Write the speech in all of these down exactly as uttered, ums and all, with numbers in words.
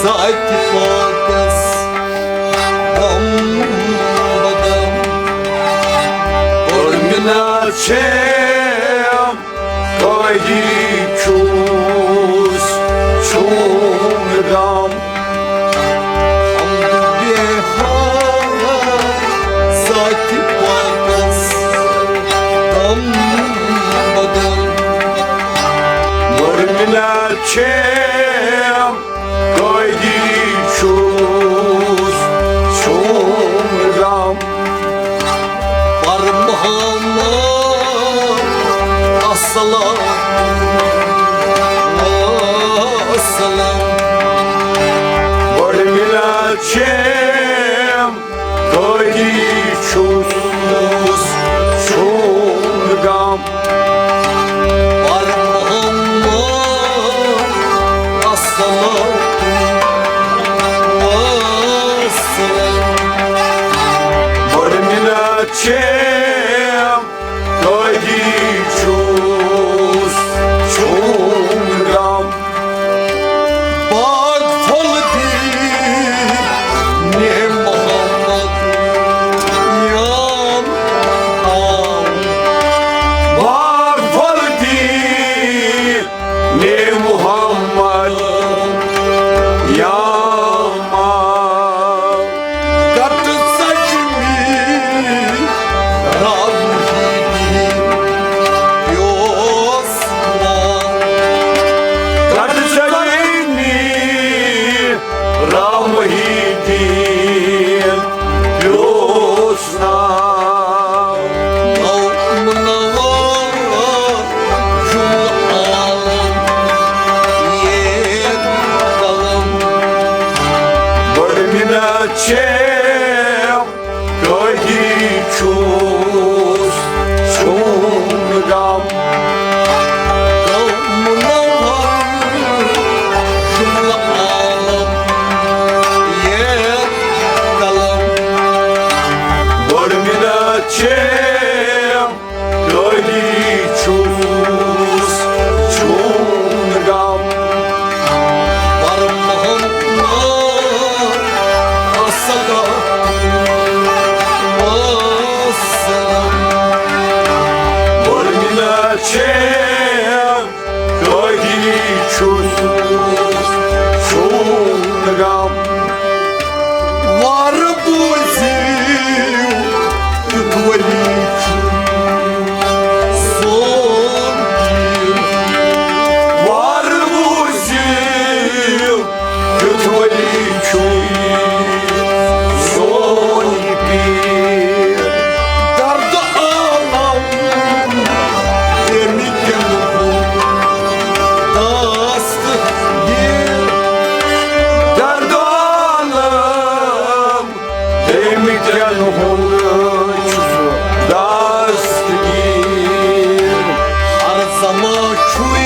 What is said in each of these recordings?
ذاتِ پاکس دم بدم۔ اور مِنت چھم تۄہہِ چھُس چون غم۔ حمد بیٚیہِ ہا ذاتِ پاکس دم بدم۔ اور مِنت چھم تۄہہِ چھُس چون غم۔ پر محمد السلام، السلام۔ بٔڑ مِنت چھم، تۄہہِ چھُس چون غم۔ پر محمد السلام، السلام۔ بٔڑ مِنت چھم، تۄہہِ چھُس چون غم۔ باغ پھۄل دی نے محمد یام آو۔ باغ پھۄل دی نے محمد یام آو۔ کٹ ژج می رام ہی پیوس نا۔ کٹ ژج می رام ہی دین پیوس نا۔ او منور جملہ عالم یہ قلم۔ بٔڑ مِنت چھم، تۄہہِ چھُس چون غم۔ او منور جملہ عالم یہ قلم۔ بٔڑ مِنت چھم، تۄہہِ چھُس چون غم۔ پر محمد السلام، السلام۔ بٔڑ مِنت چھم، تۄہہِ چھُس چون غم۔ وارٕ بوٗزِو کیُتھ ؤلی چھُ سون پیٖر۔ وارٕ بوٗزِو کیُتھ ؤلی چھُ سون پیٖر۔ درد عالم تٔمۍ کیٚن ہُنٛد داس دستگیر۔ درد عالم تٔمۍ کیٚن ہُنٛد چھُ سُہ دستگیر۔ ہر زمان چھُے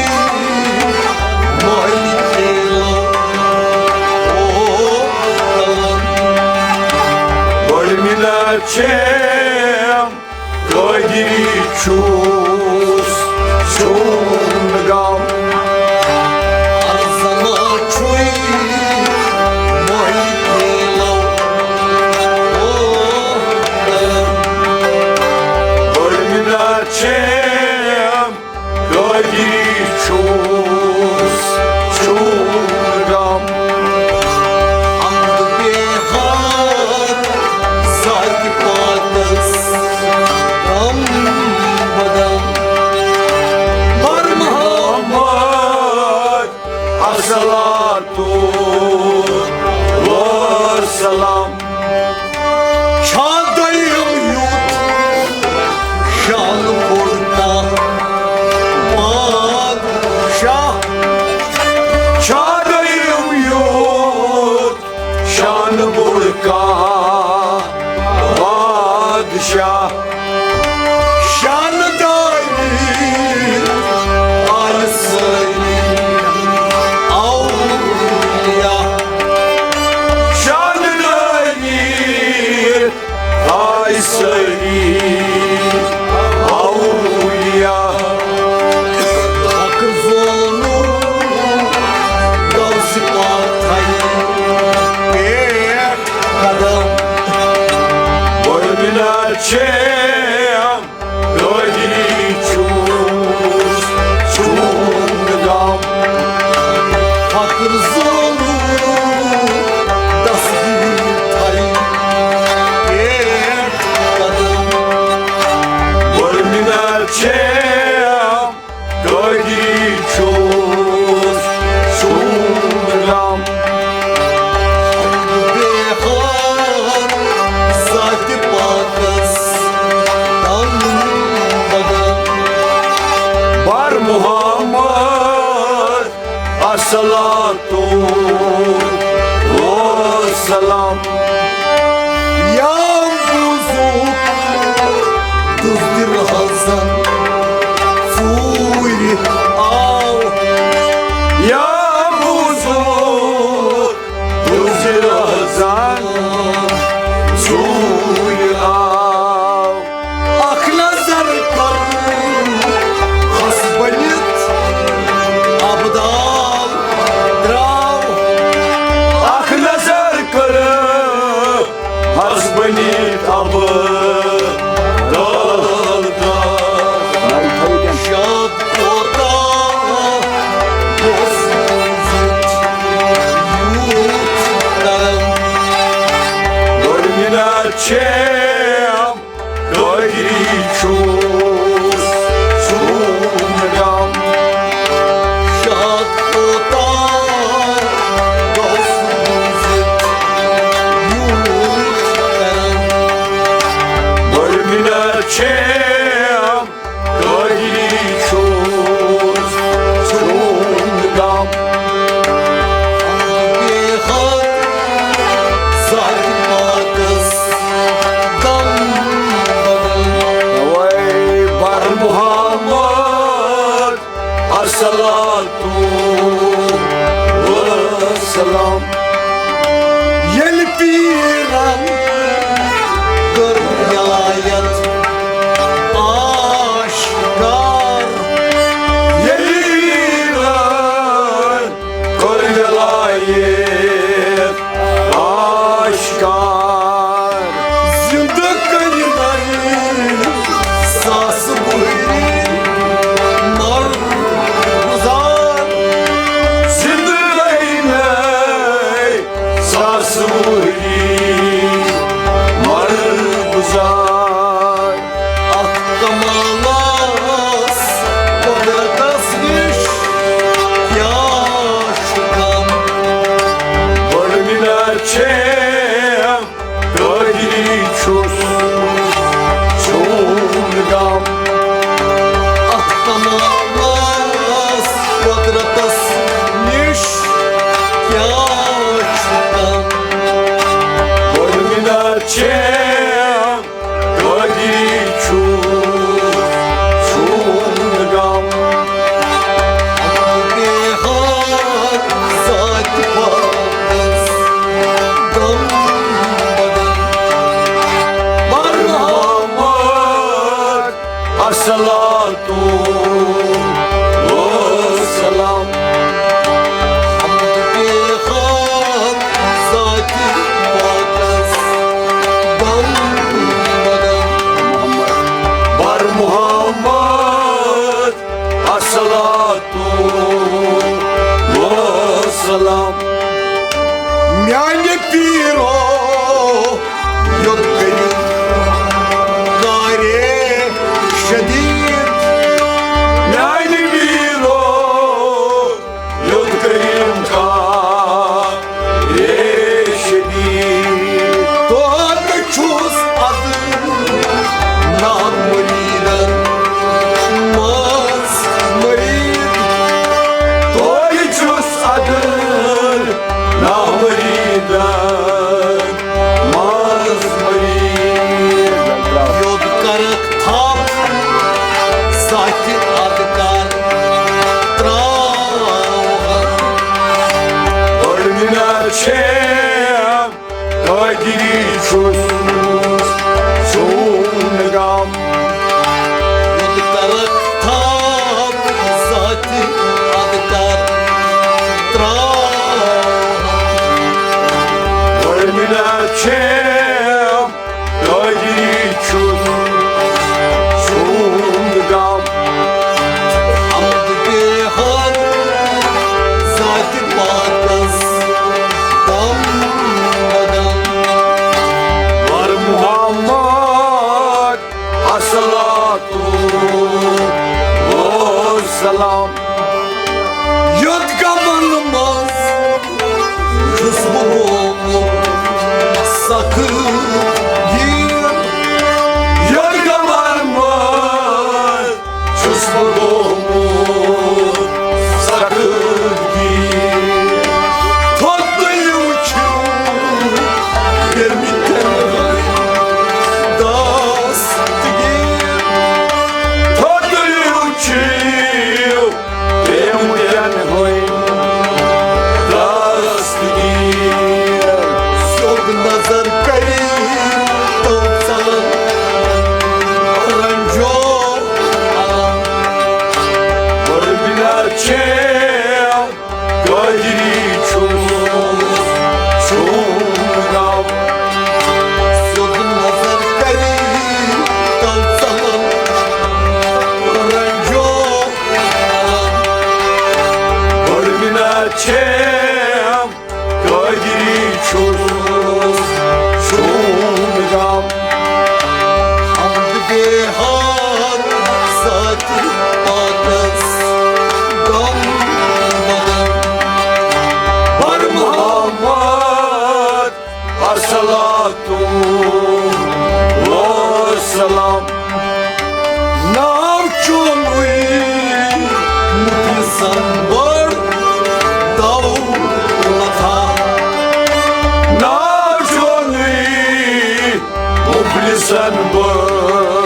مٲلِکِ عالم۔ او عالم۔ بٔڑ مِنت چھم، تۄہہِ چھُس چون غم۔ ہر زمان چھُے مٲلِکِ عالم۔ او عالم۔ بٔڑ مِنت چھم، تۄہہِ چھُس چون غم۔ حمد بیٚیہِ ہا ذاتِ پاکس دم بدم۔ پر محمد الصلاۃ والسلام۔ چھا دوٚیِم یُتھ شان بوٚڑ کانٛہہ بادشاہ؟ چھا دوٚیِم یُتھ شان بوٚڑ کانٛہہ بادشاہ؟ شانداری آل سٲری اولیاء۔ فخر زونو دستگیر تھائی پیٹھ قدم۔ بڑ منت چھے قٲدی چھُس چون غم۔ بے خار ذاتِ پاکس تن بدن۔ بر محمد الصلاۃ والسلام۔ یا بوزوک دزدِ رہزن ژوٗرِ آو۔ یا بوزوک دزدِ رہزن ژوٗرِ آو۔ اکھ نظر کٔر ہس بٔنِتھ ابدال درٛاو۔ اکھ نظر کٔر ہس بٔنِتھ ابدال درٛاو۔ شاد کوتاہ اوس بوٗزِتھ یوٗت کرم۔ گۄڈٕ مِنت چھے قٲدی چھُس چون غم۔ شاد کوتاہ گوٚژھ بوٗزِتھ یوٗت کرم۔ بڑ منت چھے قٲدی چھُس چون غم۔ بے حد ذاتِ پاکس دم بدن۔ اوے بر محمد الصلاۃ والسلام۔ ییٚلہِ پیٖرن کٔر ولایت آشکار۔ ییٚلہِ پیٖرن کٔر ولایت آشکار۔ زِندٕ کٔرِنَے ساس ؤری مَرُن گُزار۔ زِندٕ کٔرِنَے ساس ؤری مَرُن گُزار۔ اَتھ کمالس قۄدرتس نِش کیٛاہ چھُ کم؟ بٔڑ مِنت چھے قٲدی چھُس چون غم۔ اَتھ کمالس قۄدرتس نِش کیٛاہ چھُ کم؟ بٔڑ مِنت چھے قٲدی چھُس چون غم۔ بے حد ذاتِ پاکس دم بدن۔ بر محمد الصلاۃ والسلام۔ حمد بے حد ذاتِ پاکس دم بدن۔ بر محمد الصلاۃ والسلام۔ میانہِ پیٖرو یوٚت کٔرِو کارِ شدیٖد۔ میانہِ پیٖرو یوٚت کٔرِو کارِ شدیٖد۔ توتہِ چھُس ادٕ نامُریٖدن منٛز مُریٖد۔ توتہِ چھُس ادٕ نامُریٖدن منٛز مُریٖد۔ یوٚت کرکھ تھپھ، سۄ تہِ ادٕ کر تراوہن۔ بٔڑ مِنت چھے قٲدی چھُس چون غم۔ یوٚت کرکھ تھپھ، سۄ تہِ ادٕ کر تراوہن۔ بٔڑ مِنت چھے قٲدی چھُس چون غم۔ حمد بے حد ذاتِ چھُس چون غم۔ حمد بیٚیہِ ہن ذاتِ پاکس غم بدن۔ بر محمد الصلاة والسلام۔ ناو چونُے مُفلِسن بٔڑ دولت ہا۔ ناو چونُے مُفلِسن بٔڑ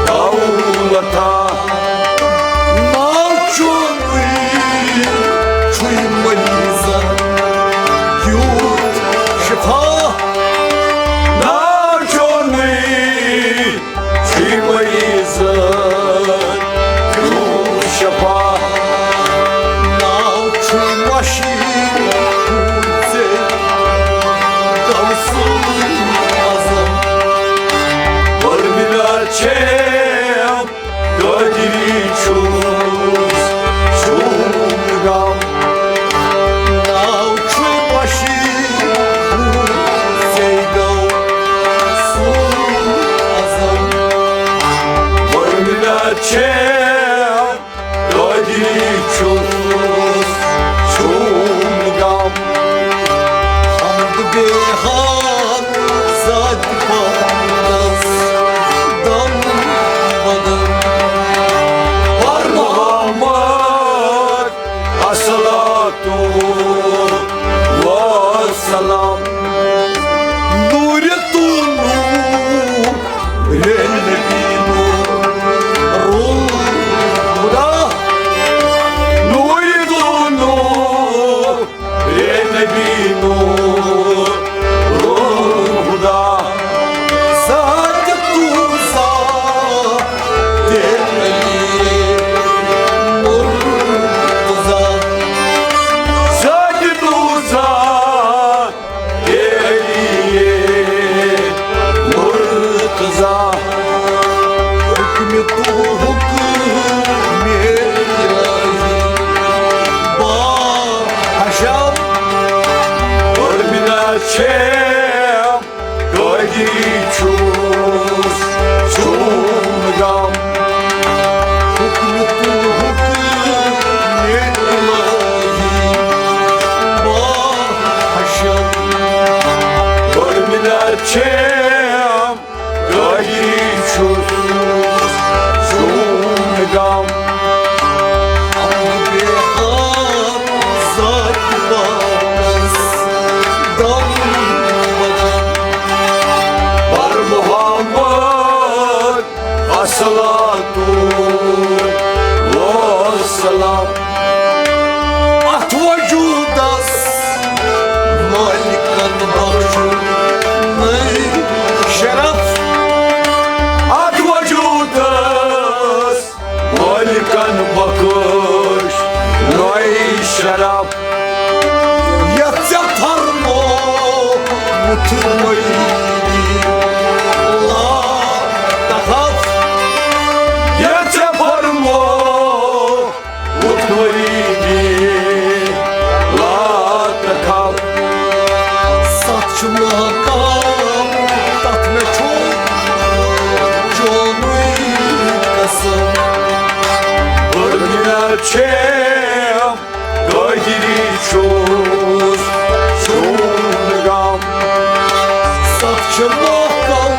دولت ہا۔ ناو چونُے چھُے مریضن یوٗت شفا۔ ناو چونُے چھُے مریضن یوٗت شفا۔ ناو چھُے وحشی ژے غوث اعظم۔ بر مِلت چھے قٲدری چھُس چون غم۔ ناو چھُے وحشی ژے غوث اعظم۔ بر مِلت چھے قٲدری چھُس چون غم۔ حمد بیٚیہِ ہن ذاتِ پاکس دم بدن۔ بر محمد الصلاة والسلام۔ نوٗرِ تو نوٗر رے نبی نوٗر روح خدا۔ نوٗرِ تو نوٗر رے نبی نوٗر روح خدا۔ ذاتِ تو ذاتِ علی مرتضی۔ ذاتِ تو ذاتِ علی مرتضی۔ حُکمِ تو حُکمِ الٰہی با حشم۔ بر مِلت چھے قٲدری چھُس چون غم۔ حُکمِ تو حُکمِ الٰہی با حشم۔ بر مِلت چھے قٲدری چھُس چون غم۔ حمد بیٚیہِ ہن ذاتِ پاکس دم بدن۔ بر محمد الصلاة والسلام۔ اتھ وجودس مٲلکن بخشُن نٔے شرف۔ اتھ وجودس مٲلکن بخش نٔے شرف۔ یتھ ژےٚ فرمووُتھ مٔیٖدی لا تخف۔ یتھ ژےٚ فرمووُتھ مٔیٖدی لا تخف۔ ستھ چھِ محکم، تتھ مےٚ چھُ چونُے قسم۔ بر مِلت چھے قٲدری چھُس چون غم۔ ستھ چھِ محکم،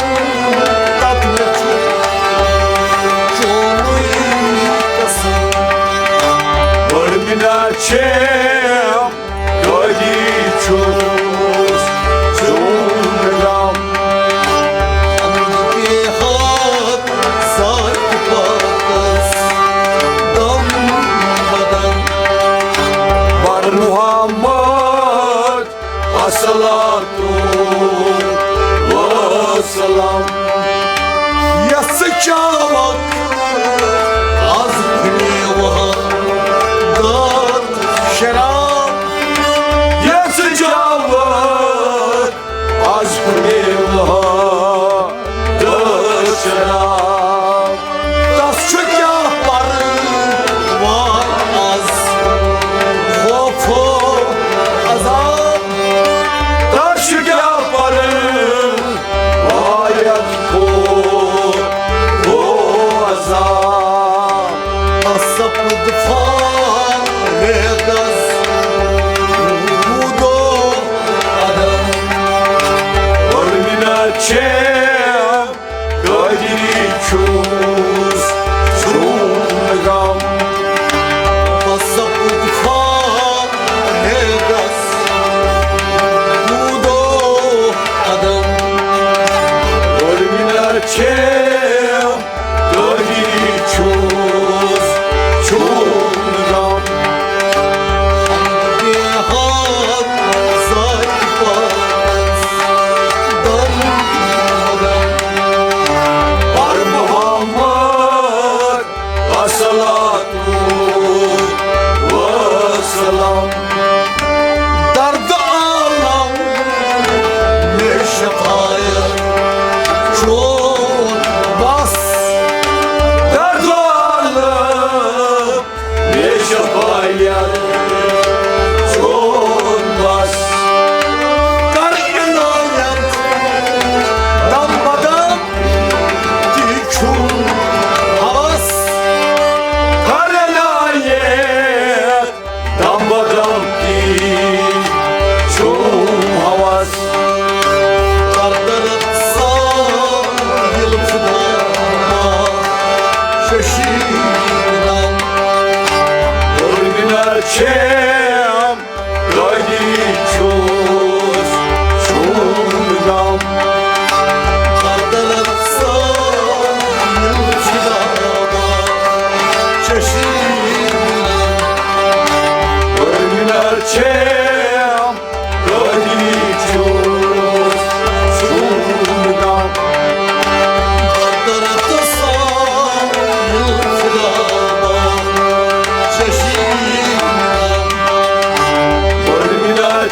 تتھ مےٚ چھُ چونُے قسم۔ بر مِلت چھے قٲدری چھُس چون غم۔ حمد بیٚیہِ ہن ذاتِ پاکس دم بدن۔ بر محمد الصلاة والسلام۔ یتھ ژٕ چاوکھ از میوٕ دار شراب۔ یتھ ژٕ چاوکھ از میوٕ دار شراب۔ تس چھُ کیٛاہ پرواہ از خوف و عذاب۔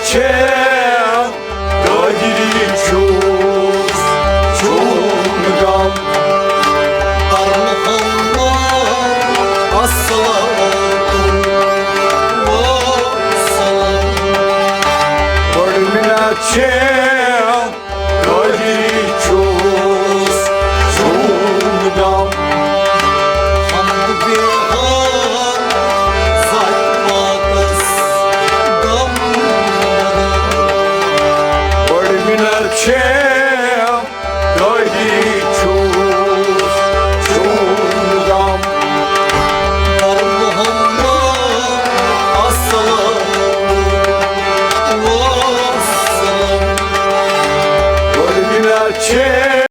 چھےٚ قٲدری چھُس چون غم۔ السلام۔ بٔڑ مِنت چھےٚ قٲدری چھُس چون غم۔ حمد بیٚہان ذاتِ پاکس غم۔ بٔڑ مِنت چھےٚ قٲدری